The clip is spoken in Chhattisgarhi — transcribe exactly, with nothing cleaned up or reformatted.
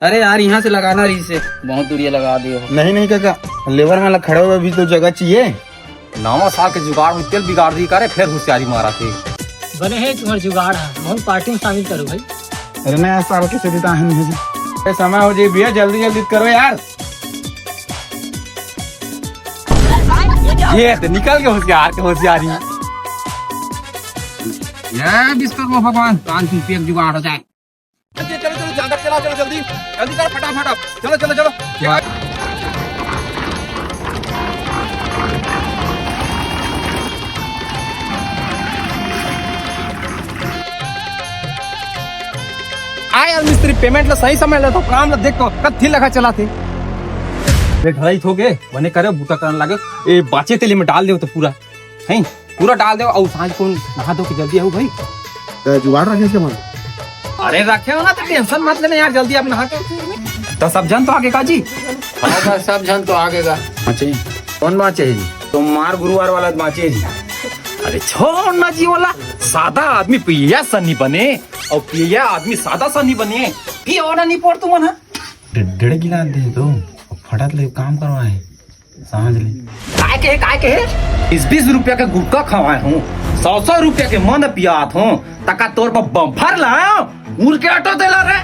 अरे यार, यहाँ से लगाना रहिसे, बहुत दूरिया लगा दिए हो। नहीं, नहीं काका, लेबर वाला खड़े हुए भी तो जगह चाहिए। नवा साल के जुगाड़ में तेल बिगाड़ दी करे, फिर होशियारी मारा थे। बने है तुम्हारा जुगाड़ है, बहुत पार्टी में शामिल करो भाई। अरे नया साल के सीधा है नहीं। अरे समय हो जाए भैया, जल्दी जल्दी करो यार। ये तो निकल के होशियार के होशियारी। ये बिस्तर में भगवान, कान की पेट जुगाड़ हो जाए। चलो, चलो, चलो, ज्यादा चलाओ, चलो, जल्दी, जल्दी करो, फटाफट अब। चलो, चलो, चलो। आ यार मिस्त्री, पेमेंट ला सही समय ले तो काम ला देख तो कत्थी लगा चला थे। रे ढलाई हो गे, बने करे बूता करन लागे। ए, बाचे तेली में डाल दे तो पूरा। हैं? पूरा डाल दे, अउ सांझ को नहा धो के जल्दी आओ भाई। तो जुगाड़ रखे इसके मन। अरे रखे हो ना तो टेंशन मत लेना यार, जल्दी आप नहा के। तो सब जन तो आगे का जी? हाँ बस सब जन तो आगे का। बाँचे? कौन बाँचे है जी? सोमवार गुरुवार वाला बाँचे है जी। अरे छोड़ ना जी, वाला सादा आदमी पिया सन्नी बने अउ पिया आदमी सादा सन्नी बने। पियो ना नहीं पड़ तू मन, हाँ? डे-, डेढ़ गिलास दे तो फटत ले काम करवाए। सांझ ले। काय के, काय के? बीस बीस रुपया के गुटखा खवाए हूँ, सौ सौ रुपया के मद पियात हूँ, तका तोर पर बम्फर लाया, उड़ के ऑटो दे ला रे।